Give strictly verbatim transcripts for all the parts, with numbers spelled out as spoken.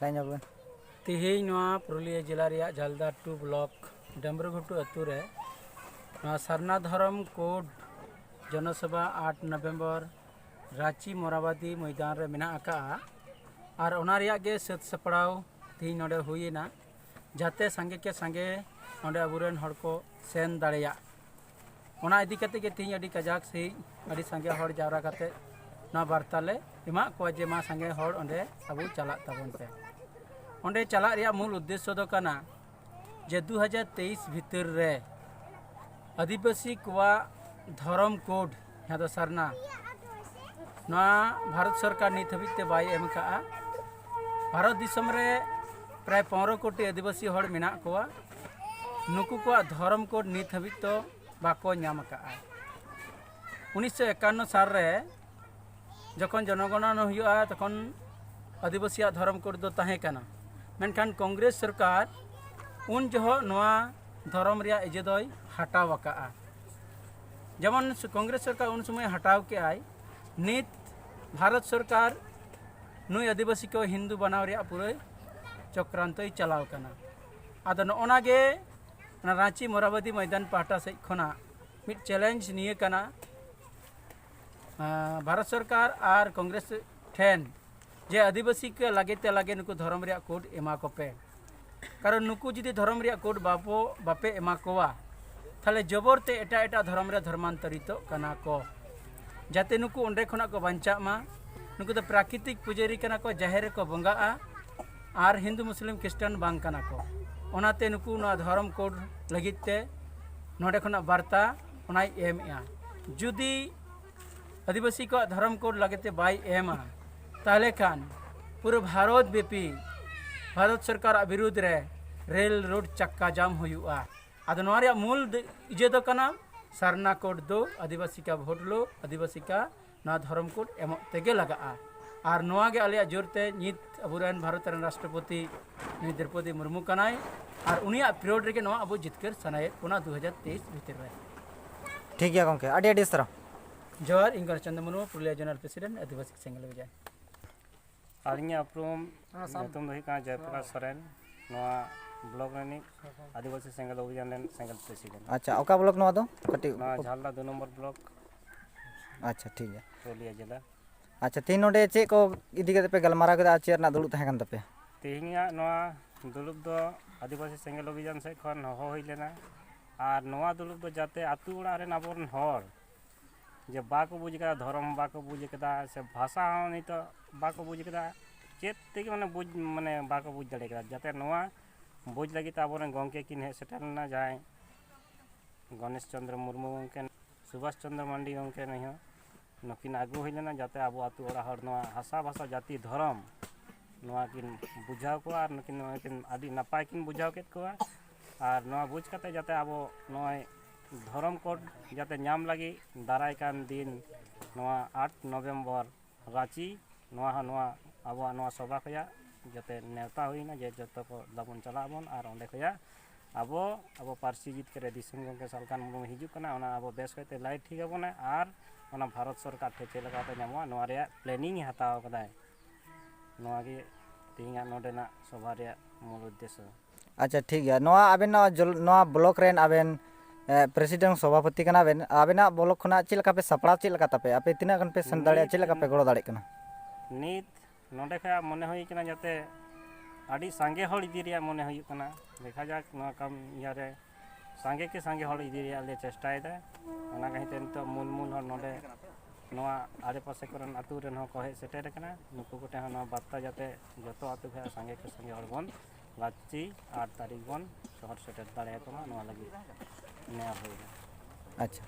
ᱞᱟᱹᱭ ᱧᱚᱜ ᱵᱮᱱ᱾ ᱛᱮᱦᱮᱧ ᱱᱚᱣᱟ ᱯᱩᱨᱩᱞᱤᱭᱟᱹ ᱡᱮᱞᱟ ᱨᱮᱭᱟᱜ ᱡᱷᱟᱞᱫᱟ ᱴᱩ ᱵᱞᱚᱠ ᱰᱟᱹᱢᱵᱽᱨᱩᱜᱷᱩᱴᱩ ᱟᱹᱛᱩ ᱨᱮ ᱱᱚᱣᱟ ᱥᱟᱨᱱᱟ ᱫᱷᱚᱨᱚᱢ ᱠᱳᱰ ᱡᱚᱱᱚᱥᱚᱵᱷᱟ ᱟᱴ ᱱᱚᱵᱷᱮᱢᱵᱚᱨ ᱨᱟᱸᱪᱤ ᱢᱚᱨᱟᱵᱟᱫᱤ ᱢᱚᱭᱫᱟᱱ ᱨᱮ ᱢᱮᱱᱟᱜ ᱟᱠᱟᱫᱼᱟ᱾ ᱟᱨ ᱚᱱᱟ ᱨᱮᱭᱟᱜ ᱜᱮ ᱥᱟᱹᱛ ᱥᱟᱯᱲᱟᱣ ᱛᱮᱦᱮᱧ ᱱᱚᱰᱮ ᱦᱩᱭᱮᱱᱟ, ᱡᱟᱛᱮ ᱥᱟᱸᱜᱮ ᱠᱮ ᱥᱟᱸᱜᱮ ᱱᱚᱰᱮ ᱟᱵᱚᱨᱮᱱ ᱦᱚᱲ ᱠᱚ ᱥᱮᱱ ᱫᱟᱲᱮᱭᱟᱜ᱾ ᱚᱱᱟ ᱤᱫᱤ ᱠᱟᱛᱮ ᱜᱮ ᱛᱮᱦᱮᱧ ᱟᱹᱰᱤ ᱠᱟᱡᱟᱠ ᱥᱟᱺᱦᱤᱡ ᱟᱹᱰᱤ ᱥᱟᱸᱜᱮ ᱦᱚᱲ ᱡᱟᱣᱨᱟ ᱠᱟᱛᱮ ᱱᱚᱣᱟ ᱵᱟᱨᱛᱟ ᱞᱮ ᱮᱢᱟᱜ ᱠᱚᱣᱟ ᱡᱮ ᱢᱟ ᱥᱟᱸᱜᱮ ᱦᱚᱲ ᱚᱸᱰᱮ ᱟᱵᱚ ᱪᱟᱞᱟᱜ ᱛᱟᱵᱚᱱ ᱯᱮ᱾ ᱚᱸᱰᱮ ᱪᱟᱞᱟᱜ ᱨᱮᱭᱟᱜ ᱢᱩᱞ ᱩᱫᱽᱫᱮᱥᱥᱚ ᱫᱚ ᱠᱟᱱᱟ ᱡᱮ ᱫᱩ ᱦᱟᱡᱟᱨ ᱛᱮᱭᱤᱥ ᱵᱷᱤᱛᱤᱨ ᱨᱮ ᱟᱹᱫᱤᱵᱟᱹᱥᱤ ᱠᱚᱣᱟᱜ ᱫᱷᱚᱨᱚᱢ ᱠᱳᱰ, ᱡᱟᱦᱟᱸ ᱫᱚ ᱥᱟᱨᱱᱟ, ᱱᱚᱣᱟ ᱵᱷᱟᱨᱚᱛ ᱥᱚᱨᱠᱟᱨ ᱱᱤᱛ ᱦᱟᱹᱵᱤᱡ ᱛᱮ ᱵᱟᱭ ᱮᱢ ᱟᱠᱟᱫᱼᱟ᱾ ᱵᱷᱟᱨᱚᱛ ᱫᱤᱥᱚᱢ ᱨᱮ ᱯᱨᱟᱭ ᱯᱚᱱᱨᱚ ᱠᱳᱴᱤ ᱟᱹᱫᱤᱵᱟᱹᱥᱤ ᱦᱚᱲ ᱢᱮᱱᱟᱜ ᱠᱚᱣᱟ᱾ ᱱᱩᱠᱩ ᱠᱚᱣᱟᱜ ᱫᱷᱚᱨᱚᱢ ᱠᱳᱰ ᱱᱤᱛ ᱦᱟᱹᱵᱤᱡ ᱛᱚ ᱵᱟᱠᱚ ᱧᱟᱢ ᱟᱠᱟᱫᱼᱟ᱾ ᱩᱱᱤᱥᱥᱚ ᱮᱠᱟᱱᱱᱚ ᱥᱟᱞ ᱨᱮ ᱡᱚᱠᱷᱚᱱ ᱡᱚᱱᱚᱜᱚᱬᱚᱱᱟ ᱦᱩᱭᱩᱜᱼᱟ, ᱛᱚᱠᱷᱚᱱ ᱟᱹᱫᱤᱵᱟᱹᱥᱤᱭᱟᱜ ᱫᱷᱚᱨᱚᱢ ᱠᱳᱰ ᱫᱚ ᱛᱟᱦᱮᱸ ᱠᱟᱱᱟ, ᱢᱮᱱᱠᱷᱟᱱ ᱠᱚᱝᱜᱨᱮᱥ ᱥᱚᱨᱠᱟᱨ ᱩᱱ ᱡᱚᱦᱚᱜ ᱱᱚᱣᱟ ᱫᱷᱚᱨᱚᱢ ᱨᱮᱭᱟᱜ ᱤᱭᱟᱹ ᱫᱚᱭ ᱦᱟᱴᱟᱣ ᱟᱠᱟᱫᱼᱟ᱾ ᱡᱮᱢᱚᱱ ᱠᱚᱝᱜᱨᱮᱥ ᱥᱚᱨᱠᱟᱨ ᱩᱱ ᱥᱚᱢᱚᱭ ᱦᱟᱴᱟᱣ ᱠᱮᱜᱼᱟᱭ, ᱱᱤᱛ ᱵᱷᱟᱨᱚᱛ ᱥᱚᱨᱠᱟᱨ ᱱᱩᱭ ᱟᱹᱫᱤᱵᱟᱹᱥᱤ ᱠᱚ ᱦᱤᱱᱫᱩ ᱵᱟᱱᱟᱣ ᱨᱮᱭᱟᱜ ᱯᱩᱨᱟᱹ ᱪᱚᱠᱨᱟᱱᱛᱚᱭ ᱪᱟᱞᱟᱣ ᱠᱟᱱᱟ᱾ ᱟᱫᱚ ᱱᱚᱜᱼᱚ ᱱᱟ ᱜᱮ ᱚᱱᱟ ᱨᱟᱸᱪᱤ ᱢᱚᱨᱟᱵᱟᱫᱤ ᱢᱚᱭᱫᱟᱱ ᱯᱟᱦᱴᱟ ᱥᱮᱫ ᱠᱷᱚᱱᱟᱜ ᱢᱤᱫ ᱪᱮᱞᱮᱧᱡᱽ ᱱᱤᱭᱟᱹ ᱠᱟᱱᱟ, ᱟᱸ, ᱵᱷᱟᱨᱚᱛ ᱥᱚᱨᱠᱟᱨ ᱟᱨ ᱠᱚᱝᱜᱨᱮᱥ ᱴᱷᱮᱱ, ᱡᱮ ᱟᱹᱫᱤᱵᱟᱹᱥᱤ ᱠᱚ ᱞᱟᱜᱮ ᱛᱮ ᱞᱟᱜᱮ ᱱᱩᱠᱩ ᱫᱷᱚᱨᱚᱢ ᱨᱮᱭᱟᱜ ᱠᱳᱰ ᱮᱢᱟ ᱠᱚᱯᱮ᱾ ᱠᱟᱨᱚᱱ ᱱᱩᱠᱩ ᱡᱩᱫᱤ ᱫᱷᱚᱨᱚᱢ ᱨᱮᱭᱟᱜ ᱠᱳᱰ ᱵᱟᱵᱚ, ᱵᱟᱯᱮ ᱮᱢᱟ ᱠᱚᱣᱟ, ᱛᱟᱦᱚᱞᱮ ᱡᱚᱵᱚᱨ ᱛᱮ ᱮᱴᱟᱜ ᱮᱴᱟᱜ ᱫᱷᱚᱨᱚᱢ ᱨᱮ ᱫᱷᱚᱨᱢᱟᱱᱛᱚᱨᱤᱛᱚᱜ ᱠᱟᱱᱟ ᱠᱚ᱾ ᱡᱟᱛᱮ ᱱᱩᱠᱩ ᱚᱸᱰᱮ ᱠᱷᱚᱱᱟᱜ ᱠᱚ ᱵᱟᱧᱪᱟᱜ ᱢᱟ᱾ ᱱᱩᱠᱩ ᱫᱚ ᱯᱨᱟᱠᱨᱤᱛᱤᱠ ᱯᱩᱡᱟᱹᱨᱤ ᱠᱟᱱᱟ ᱠᱚ, ᱡᱟᱦᱮᱨ ᱨᱮᱠᱚ ᱵᱚᱸᱜᱟᱜᱼᱟ, ᱟᱨ ᱦᱤᱱᱫᱩ ᱢᱩᱥᱞᱤᱢ ᱠᱷᱨᱤᱥᱴᱟᱱ ᱵᱟᱝ ᱠᱟᱱᱟ ᱠᱚ᱾ ᱚᱱᱟᱛᱮ ᱱᱩᱠᱩ ᱱᱚᱣᱟ ᱫᱷᱚᱨᱚᱢ ᱠᱳᱰ ᱞᱟᱹᱜᱤᱫ ᱛᱮ ᱱᱚᱰᱮ ᱠᱷᱚᱱᱟᱜ ᱵᱟᱨᱛᱟ ᱚᱱᱟᱭ ᱮᱢᱮᱜᱼᱟ᱾ ᱡᱩᱫᱤ ᱟᱹᱫᱤᱵᱟᱹᱥᱤ ᱠᱚᱣᱟᱜ ᱫᱷᱚᱨᱚᱢ ᱠᱳᱰ ᱞᱟᱹᱜᱤᱫ ᱛᱮ ᱵᱟᱭ ᱮᱢᱟ, ᱛᱟᱦᱚᱞᱮ ᱠᱷᱟᱱ ᱯᱩᱨᱟᱹ ᱵᱷᱟᱨᱚᱛ ᱵᱮᱯᱤ ᱵᱷᱟᱨᱚᱛ ᱥᱚᱨᱠᱟᱨᱟᱜ ᱵᱤᱨᱩᱫᱽ ᱨᱮ ᱨᱮᱞ ᱨᱳᱰ ᱪᱟᱠᱟ ᱡᱟᱢ ᱦᱩᱭᱩᱜᱼᱟ᱾ ᱟᱫᱚ ᱱᱚᱣᱟ ᱨᱮᱭᱟᱜ ᱢᱩᱞ ᱫ-, ᱤᱭᱟᱹ ᱫᱚ ᱠᱟᱱᱟ ᱥᱟᱨᱱᱟ ᱠᱳᱰ ᱫᱚ ᱟᱹᱫᱤᱵᱟᱹᱥᱤ ᱠᱟ ᱵᱷᱳᱴ ᱞᱳ, ᱟᱹᱫᱤᱵᱟᱹᱥᱤ ᱠᱟ ᱱᱚᱣᱟ ᱫᱷᱚᱨᱚᱢ ᱠᱳᱰ ᱮᱢᱚᱜ ᱛᱮᱜᱮ ᱞᱟᱜᱟᱜᱼᱟ᱾ ᱟᱨ ᱱᱚᱣᱟ ᱜᱮ ᱟᱞᱮᱭᱟᱜ ᱡᱳᱨ ᱛᱮ ᱱᱤᱛ ᱟᱵᱚᱨᱮᱱ ᱵᱷᱟᱨᱚᱛ ᱨᱮᱱ ᱨᱟᱥᱴᱨᱚᱯᱚᱛᱤ ᱱᱩᱭ ᱫᱨᱚᱯᱚᱫᱤ ᱢᱩᱨᱢᱩ ᱠᱟᱱᱟᱭ, ᱟᱨ ᱩᱱᱤᱭᱟᱜ ᱯᱤᱨᱤᱭᱳᱰ ᱨᱮᱜᱮ ᱱᱚᱣᱟ ᱟᱵᱚ ᱡᱤᱛᱠᱟᱹᱨ ᱥᱟᱱᱟᱭᱮᱫ ᱵᱚᱱᱟ ᱫᱩ ᱦᱟᱡᱟᱨ ᱛᱮᱭᱤᱥ ᱵᱷᱤᱛᱤᱨ ᱨᱮ᱾ ᱴᱷᱤᱠ ᱜᱮᱭᱟ ᱜᱚᱢᱠᱮ, ᱟᱹᱰᱤ ᱟᱹᱰᱤ ᱥᱟᱨᱦᱟᱣ᱾ ᱡᱚᱦᱟᱨ, ᱤᱧ ᱜᱚᱱᱮᱥ ᱪᱚᱸᱫᱽᱨᱚ ᱢᱩᱨᱢᱩ, ᱯᱩᱨᱩᱞᱤᱭᱟᱹ ᱡᱳᱱᱟᱞ ᱯᱨᱮᱥᱤᱰᱮᱱᱴ, ᱟᱹᱫᱤᱵᱟᱹᱥᱤ ᱥᱮᱸᱜᱮᱞ ᱚᱵᱷᱤᱡᱟᱱ᱾ ᱟᱹᱞᱤᱧᱟᱜ ᱩᱯᱨᱩᱢ ᱧᱩᱛᱩᱢ ᱫᱚ ᱦᱩᱭᱩᱜ ᱠᱟᱱᱟ ᱡᱚᱭᱯᱨᱚᱠᱟᱥ ᱥᱚᱨᱮᱱ, ᱱᱚᱣᱟ ᱵᱞᱚᱠ ᱨᱤᱱᱤᱡ ᱟᱹᱫᱤᱵᱟᱹᱥᱤ ᱥᱮᱸᱜᱮᱞ ᱚᱵᱷᱤᱡᱟᱱ ᱨᱮᱱ ᱥᱮᱸᱜᱮᱞ ᱯᱨᱮᱥᱤᱰᱮᱱᱴ᱾ ᱟᱪᱪᱷᱟ, ᱚᱠᱟ ᱵᱞᱚᱠ ᱱᱚᱣᱟ ᱫᱚ? ᱠᱟᱹᱴᱤᱡ ᱱᱚᱣᱟ ᱡᱷᱟᱞᱫᱟ ᱫᱩ ᱱᱚᱢᱵᱚᱨ ᱵᱞᱚᱠ᱾ ᱟᱪᱪᱷᱟ, ᱴᱷᱤᱠ ᱜᱮᱭᱟ᱾ ᱯᱩᱨᱩᱞᱤᱭᱟᱹ ᱡᱮᱞᱟ᱾ ᱟᱪᱪᱷᱟ, ᱛᱮᱦᱮᱧ ᱱᱚᱰᱮ ᱪᱮᱫ ᱠᱚ ᱤᱫᱤ ᱠᱟᱛᱮ ᱯᱮ ᱜᱟᱞᱢᱟᱨᱟᱣ ᱠᱮᱫᱟ ᱟᱨ ᱪᱮᱫ ᱨᱮᱱᱟᱜ ᱫᱩᱲᱩᱵ ᱛᱟᱦᱮᱸ ᱠᱟᱱ ᱛᱟᱯᱮᱭᱟ? ᱛᱮᱦᱮᱧᱟᱜ ᱱᱚᱣᱟ ᱫᱩᱲᱩᱵ ᱫᱚ ᱟᱹᱫᱤᱵᱟᱹᱥᱤ ᱥᱮᱸᱜᱮᱞ ᱚᱵᱷᱤᱡᱟᱱ ᱥᱮᱫ ᱠᱷᱚᱱ ᱦᱚᱦᱚ ᱦᱩᱭ ᱞᱮᱱᱟ᱾ ᱟᱨ ᱱᱚᱣᱟ ᱫᱩᱲᱩᱵ ᱫᱚ ᱡᱟᱛᱮ ᱟᱹᱛᱩ ᱚᱲᱟᱜ ᱨᱮᱱ ᱟᱵᱚᱨᱮᱱ ᱦᱚᱲ ᱡᱮ ᱵᱟᱠᱚ ᱵᱩᱡᱽ ᱠᱟᱫᱟ, ᱫᱷᱚᱨᱚᱢ ᱵᱟᱠᱚ ᱵᱩᱡᱽ ᱠᱟᱫᱟ, ᱥᱮ ᱵᱷᱟᱥᱟ ᱦᱚᱸ ᱱᱤᱛᱚᱜ ᱵᱟᱠᱚ ᱵᱩᱡᱽ ᱠᱟᱫᱟ, ᱪᱮᱫ ᱛᱮᱜᱮ ᱢᱟᱱᱮ ᱵᱩᱡᱽ, ᱢᱟᱱᱮ ᱵᱟᱠᱚ ᱵᱩᱡᱽ ᱫᱟᱲᱮ ᱠᱟᱫᱟ᱾ ᱡᱟᱛᱮ ᱱᱚᱣᱟ ᱵᱩᱡᱽ ᱞᱟᱹᱜᱤᱫ ᱛᱮ ᱟᱵᱚᱨᱮᱱ ᱜᱚᱢᱠᱮ ᱠᱤᱱ ᱦᱮᱡ ᱥᱮᱴᱮᱨ ᱞᱮᱱᱟ, ᱡᱟᱦᱟᱸᱭ ᱜᱚᱱᱮᱥ ᱪᱚᱸᱫᱽᱨᱚ ᱢᱩᱨᱢᱩ ᱜᱚᱢᱠᱮ, ᱥᱩᱵᱷᱟᱥ ᱪᱚᱸᱫᱽᱨᱚ ᱢᱟᱱᱰᱤ ᱜᱚᱢᱠᱮ, ᱱᱩᱭ ᱦᱚᱸ, ᱱᱩᱠᱤᱱ ᱟᱹᱜᱩ ᱦᱩᱭ ᱞᱮᱱᱟ, ᱡᱟᱛᱮ ᱟᱵᱚ ᱟᱹᱛᱩ ᱚᱲᱟᱜ ᱦᱚᱲ ᱱᱚᱣᱟ ᱦᱟᱥᱟ ᱵᱷᱟᱥᱟ ᱡᱟᱹᱛᱤ ᱫᱷᱚᱨᱚᱢ ᱱᱚᱣᱟ ᱠᱤᱱ ᱵᱩᱡᱷᱟᱹᱣ ᱠᱚᱣᱟ ᱟᱨ ᱱᱩᱠᱤᱱ ᱱᱚᱣᱟ ᱠᱤᱱ ᱟᱹᱰᱤ ᱱᱟᱯᱟᱭ ᱠᱤᱱ ᱵᱩᱡᱷᱟᱹᱣ ᱠᱮᱫ ᱠᱚᱣᱟ᱾ ᱟᱨ ᱱᱚᱣᱟ ᱵᱩᱡᱽ ᱠᱟᱛᱮ ᱡᱟᱛᱮ ᱟᱵᱚ ᱱᱚᱜᱼᱚᱭ ᱫᱷᱚᱨᱚᱢ ᱠᱳᱰ ᱡᱟᱛᱮ ᱧᱟᱢ ᱞᱟᱹᱜᱤᱫ ᱫᱟᱨᱟᱭ ᱠᱟᱱ ᱫᱤᱱ ᱱᱚᱣᱟ ᱟᱴ ᱱᱚᱵᱷᱮᱢᱵᱚᱨ ᱨᱟᱸᱪᱤ, ᱱᱚᱣᱟ ᱦᱚᱸ ᱱᱚᱣᱟ ᱟᱵᱚᱣᱟᱜ ᱱᱚᱣᱟ ᱥᱚᱵᱷᱟ ᱠᱷᱚᱭᱟᱜ ᱡᱟᱛᱮ ᱱᱮᱣᱛᱟ ᱦᱩᱭᱱᱟ ᱡᱮ ᱡᱚᱛᱚ ᱠᱚ ᱫᱟᱵᱚᱱ ᱪᱟᱞᱟᱜ ᱟᱵᱚᱱ ᱟᱨ ᱚᱸᱰᱮ ᱠᱷᱚᱭᱟᱜ ᱟᱵᱚ, ᱟᱵᱚ ᱯᱟᱹᱨᱥᱤ ᱡᱤᱛᱠᱟᱹᱨ ᱨᱮ ᱫᱤᱥᱚᱢ ᱜᱚᱢᱠᱮ ᱥᱟᱞᱠᱷᱟᱱ ᱢᱩᱨᱢᱩ ᱦᱤᱡᱩᱜ ᱠᱟᱱᱟ, ᱚᱱᱟ ᱟᱵᱚ ᱵᱮᱥ ᱠᱟᱭᱛᱮ ᱞᱟᱹᱭ ᱴᱷᱤᱠ ᱟᱵᱚᱱᱟ ᱟᱨ ᱚᱱᱟ ᱵᱷᱟᱨᱚᱛ ᱥᱚᱨᱠᱟᱨ ᱴᱷᱮᱱ ᱪᱮᱫ ᱞᱮᱠᱟᱛᱮ ᱧᱟᱢᱚᱜᱼᱟ, ᱱᱚᱣᱟ ᱨᱮᱭᱟᱜ ᱯᱞᱮᱱᱤᱝ ᱮ ᱦᱟᱛᱟᱣ ᱠᱟᱫᱟᱭ᱾ ᱱᱚᱣᱟ ᱜᱮ ᱛᱮᱦᱮᱧᱟᱜ ᱱᱚᱰᱮᱱᱟᱜ ᱥᱚᱵᱷᱟ ᱨᱮᱭᱟᱜ ᱢᱩᱞ ᱩᱫᱽᱫᱮᱥᱥᱚ᱾ ᱟᱪᱪᱷᱟ, ᱴᱷᱤᱠ ᱜᱮᱭᱟ᱾ ᱱᱚᱣᱟ ᱟᱵᱮᱱ ᱱᱚᱣᱟ ᱡᱚᱞ-, ᱱᱚᱣᱟ ᱵᱞᱚᱠ ᱨᱮᱱ ᱟᱵᱮᱱ, ᱮ, ᱯᱨᱮᱥᱤᱰᱮᱱᱴ ᱥᱚᱵᱷᱟᱯᱚᱛᱤ ᱠᱟᱱᱟ ᱵᱮᱱ᱾ ᱟᱵᱮᱱᱟᱜ ᱵᱞᱚᱠ ᱠᱷᱚᱱᱟᱜ ᱪᱮᱫ ᱞᱮᱠᱟ ᱯᱮ ᱥᱟᱯᱲᱟᱣ, ᱪᱮᱫ ᱞᱮᱠᱟ ᱛᱟᱯᱮ? ᱟᱯᱮ ᱛᱤᱱᱟᱹᱜ ᱜᱟᱱ ᱯᱮ ᱥᱮᱱ ᱫᱟᱲᱮᱭᱟᱜᱼᱟ? ᱱᱤᱛ ᱪᱮᱫ ᱞᱮᱠᱟ ᱯᱮ ᱜᱚᱲᱚ ᱫᱟᱲᱮᱭᱟᱜ ᱠᱟᱱᱟ? ᱱᱤᱛ ᱱᱚᱰᱮ ᱠᱷᱚᱱᱟᱜ ᱢᱚᱱᱮ ᱦᱩᱭ ᱠᱟᱱᱟ ᱡᱟᱛᱮ ᱟᱹᱰᱤ ᱥᱟᱸᱜᱮ ᱦᱚᱲ ᱤᱫᱤ ᱨᱮᱭᱟᱜ ᱢᱚᱱᱮ ᱦᱩᱭᱩᱜ ᱠᱟᱱᱟ᱾ ᱫᱮᱠᱷᱟ ᱡᱟᱠ ᱱᱚᱣᱟ ᱠᱟᱹᱢᱤ ᱤᱭᱟᱹ ᱨᱮ ᱥᱟᱸᱜᱮ ᱠᱮ ᱥᱟᱸᱜᱮ ᱦᱚᱲ ᱤᱫᱤ ᱨᱮᱭᱟᱜ ᱞᱮ ᱪᱮᱥᱴᱟᱭᱮᱫᱟ᱾ ᱚᱱᱟ ᱠᱷᱟᱹᱛᱤᱨ ᱛᱮ ᱱᱤᱛᱚᱜ ᱢᱩᱞ ᱢᱩᱞ ᱦᱚᱲ ᱱᱚᱰᱮ ᱱᱚᱣᱟ ᱟᱲᱮᱯᱟᱥᱮ ᱠᱚᱨᱮᱱ ᱟᱹᱛᱩ ᱨᱮᱱ ᱦᱚᱸᱠᱚ ᱦᱮᱡ ᱥᱮᱴᱮᱨ ᱟᱠᱟᱱᱟ᱾ ᱱᱩᱠᱩ ᱠᱚᱴᱷᱮᱱ ᱦᱚᱸ ᱱᱚᱣᱟ ᱵᱟᱨᱛᱟ ᱡᱟᱛᱮ ᱡᱚᱛᱚ ᱟᱹᱛᱩ ᱠᱷᱚᱱ ᱥᱟᱸᱜᱮ ᱠᱮ ᱥᱟᱸᱜᱮ ᱦᱚᱲ ᱵᱚᱱ ᱨᱟᱸᱪᱤ ᱟᱴ ᱛᱟᱹᱨᱤᱠᱷ ᱵᱚᱱ ᱥᱚᱦᱚᱨ ᱥᱮᱴᱮᱨ ᱫᱟᱲᱮᱭᱟᱠᱚ ᱢᱟ, ᱱᱚᱣᱟ ᱞᱟᱹᱜᱤᱫ ᱱᱮᱦᱚᱨ ᱦᱩᱭ ᱮᱱᱟ᱾ ᱟᱪᱪᱷᱟ,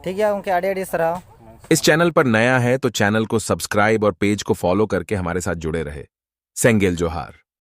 ᱴᱷᱤᱠ ᱜᱮᱭᱟ ᱜᱚᱢᱠᱮ, ᱟᱹᱰᱤ ᱟᱹᱰᱤ ᱥᱟᱨᱦᱟᱣ᱾ इस चैनल पर नया है तो चैनल को सब्सक्राइब और पेज को फॉलो करके हमारे साथ जुड़े रहे। सेंगेल जोहार।